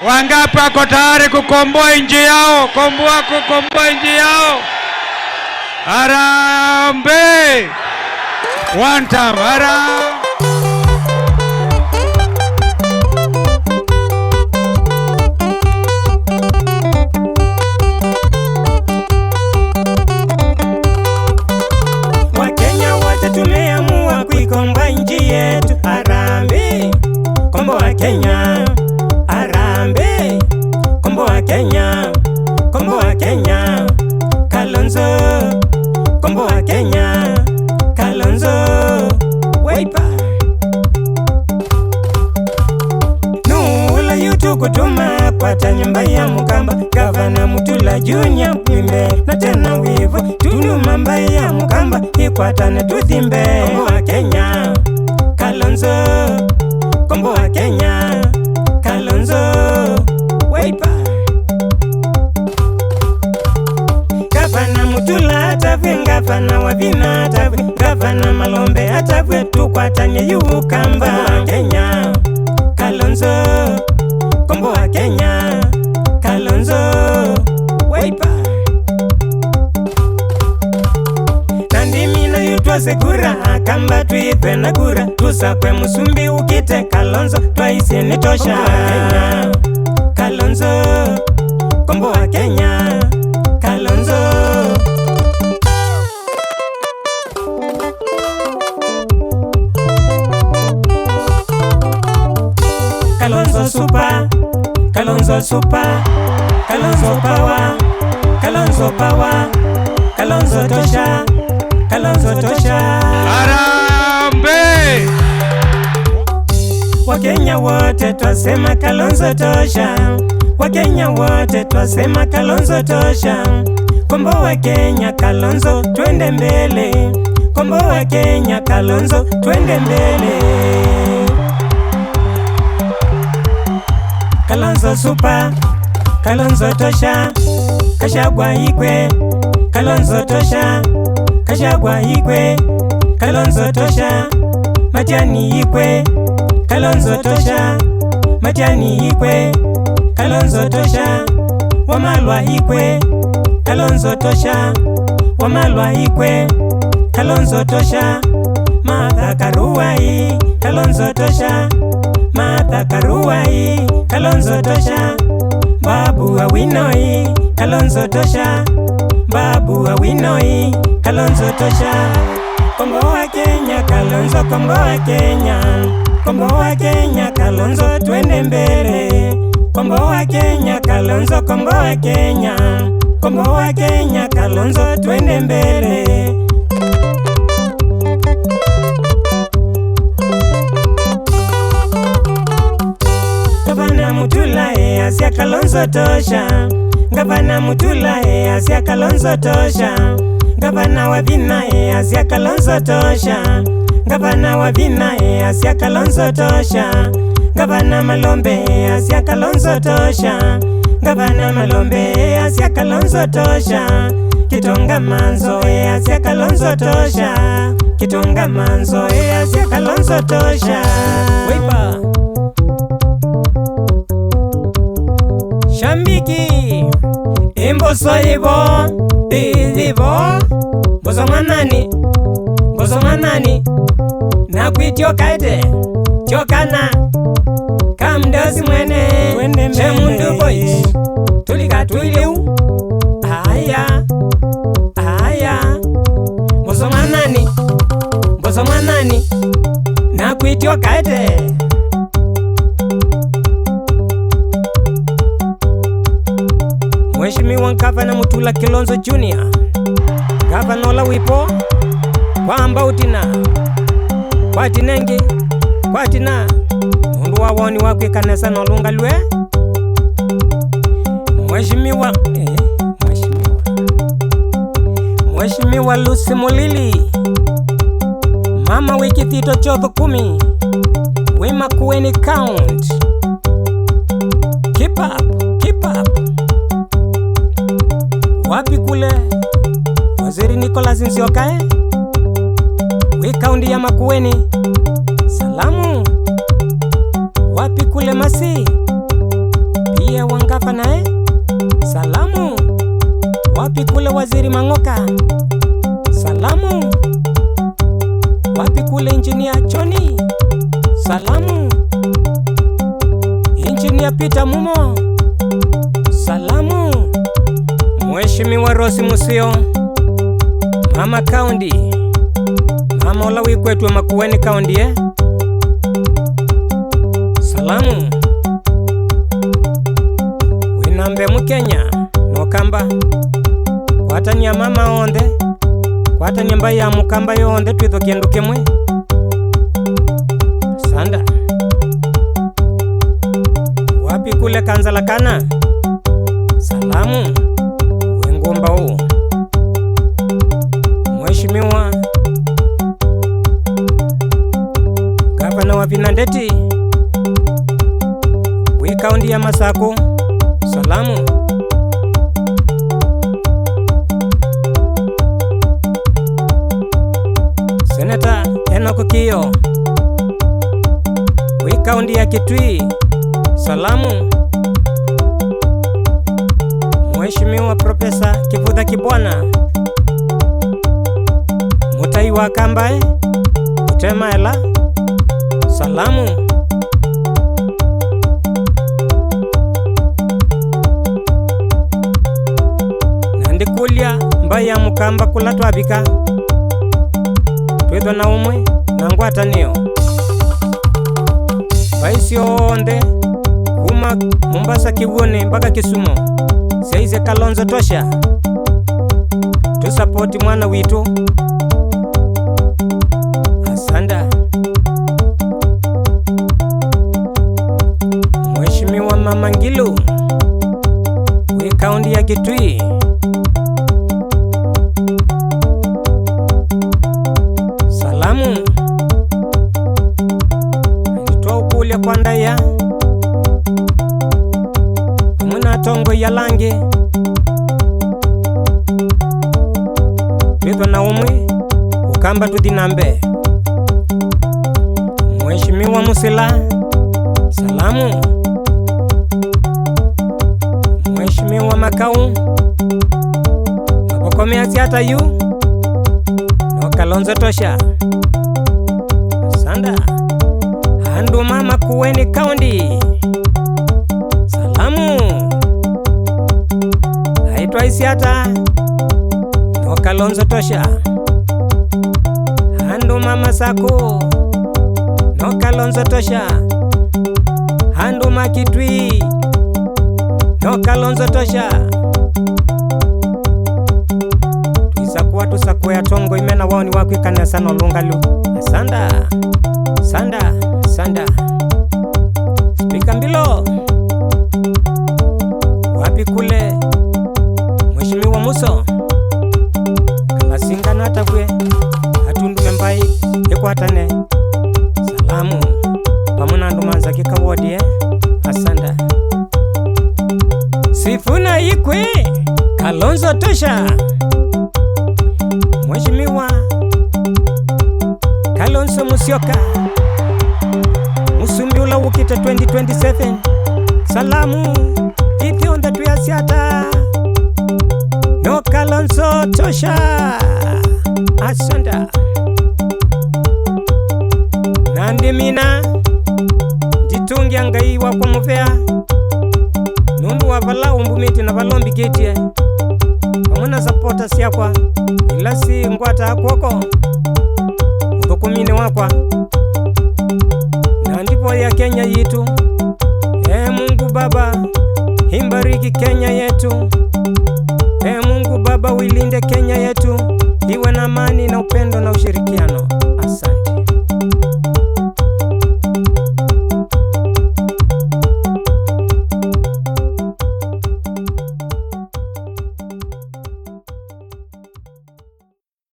Wangapi wako tayari kukomboa nchi yao? Komboa, kukomboa nchi yao. Harambee! One time, harambee! Wakenya wote tumeamua kuikomboa nchi yetu. Harambee, komboa Kenya. Harambee, komboa Kenya. Komboa Kenya. Kalonzo, komboa Kenya. Kalonzo, Wiper. Nuula yutu kutuma kwata nyumba ya Mukamba. Gavana Mutula Junior mwimbe na tena wivu. Tunu mamba ya Mukamba ikwatane tuthimbe. Komboa Kenya, Kalonzo, komboa Kenya. Kalonzo, Wiper. Gavana Mutula atavwe, gavana Wavina atavwe, gavana Malombe atavwe, tukwatane Yukamba. Komboa Kenya, Kalonzo, komboa Kenya. Kalonzo, Wiper. Nandimi na yutwase kura, akamba tuipe na kura, tusakwe musumbi ukite Kalonzo, twaisi ni tosha. Komboa Kenya, Kalonzo, komboa Kenya. Kalonzo. Kalonzo super, Kalonzo super, Kalonzo power, Kalonzo power, Kalonzo tosha, Kalonzo tosha. Harambee! Wakenya wote twasema Kalonzo tosha. Wakenya wote twasema Kalonzo tosha. Komboa Kenya Kalonzo, twende mbele. Komboa Kenya Kalonzo, twende mbele. Kalonzo super, Kalonzo tosha, Kashagwa ikwe. Kalonzo tosha, Kashagwa ikwe. Kalonzo tosha, Matiang'i ikwe. Kalonzo tosha, Matiang'i ikwe. Kalonzo tosha, Wamalwa ikwe. Kalonzo tosha, Wamalwa ikwe. Kalonzo tosha, Martha Karua Kalonzo tosha, Martha Karua Kalonzo tosha, Babu Owino Kalonzo tosha, Babu Owino Kalonzo tosha. Komboa Kenya Kalonzo, komboa Kenya. Komboa Kenya Kalonzo, twende mbele. Komboa Kenya Kalonzo, komboa Kenya. Komboa Kenya Kalonzo, twende mbele. Gavana Mutula asia Kalonzo tosha. Gavana Mutula asia Kalonzo tosha. Gavana Wavina asia Kalonzo tosha. Gavana Wavina asia Kalonzo tosha. Gavana Malombe asia Kalonzo tosha. Gavana Malombe asia Kalonzo tosha. Kitonga Manzo asia Kalonzo tosha. Kitonga Manzo asia Kalonzo tosha. Wiper. Shambiki imboso ibo ibo mboso mwanani, mboso mwanani nakwityokaite tyokana kamdosi mwene chemundu boys tulika tuiliu aya aya mboso mwanani, mboso mwanani nakwityokaite. Mheshimiwa Gavana Mutula Kilonzo Junior, Gavana ola wipo kwamba utina kwatinengi kwatina mundu wawoni wakwikanesa nolungalwe. Mheshimiwa Mheshimiwa Lucy Mulili, mama wikithito chotho 10 wi Makueni County. Keep up, keep up. Wapi kule Waziri Nicholas Nzioka wi kaunti ya Makueni, salamu. Wapi kule Masi Mca wangafa nae salamu. Wapi kule Waziri Mang'oka salamu. Wapi kule Engineer Choni salamu. Engineer Peter Mumo salamu. Mheshimiwa Rose Musio Mama County, Mama ola wikwetwe Makueni County salamu. Winambe Mukenya nokamba kwatania mama onde kwatania mbai ya mukamba yonde twitho kindu kimwe sanda. Wapi kule Kanzala Kana salamu. Wengomba u Mheshimiwa Gavana wa Vinandeti wi kaunti ya Masaku salamu. Senator Enoch Kiyo wi kaunti ya Kitui salamu. Mheshimiwa Profesa Kivutha Kibwana Mutai wa Kambae Utema ela salamu. Nandikulia mbai ya mukamba kula twabika twithwa na umwe na ngwatanio baisi onde kuma Mombasa Kiwoni mpaka Kisumu saize Kalonzo tosha tusapoti mwana witu asanda. Mheshimiwa Mama Ngilu wi kaunti ya Kitui salamu. Nditwa ukulya kwa ndaya amuna tongo ya langi twithwa na umwe ukamba tuthinambe. Mheshimiwa Musila salamu. Mheshimiwa Makau mapokomea siata yu no Kalonzo tosha sanda. Handu mama Kuweni County salamu. Aitwa Isiata no Kalonzo tosha. Handu mama Sako no Kalonzo tosha. Handu Makitwi no Kalonzo tosha. Tuisakuwa tusakuya tongo imena wao ni wakwikana sana lungalu asanda sanda sanda. Spika Mbilo wapi kule Mheshimiwa Muso Kalasinga natakwe atundume mbai ikwatane salamu pamwe na ndumanza kikawodie asanda. Sifuna Ikwe Kalonzo tosha. Mheshimiwa Kalonzo Musyoka Musumbi ula wukite 2027 salamu. Ithionde tuyasiata no Kalonzo tosha asanda. Nandimina nditungia ngai wakwa muvea nundu wa vala umbumiti na valombi getie pamwe na sapota syakwa ilasi ngwata kwoko muthukumini wakwa na ndipo ya Kenya yitu. Mungu Baba imbariki Kenya yetu. Mungu Baba uilinde Kenya yetu iwe na amani na upendo na ushirikiano.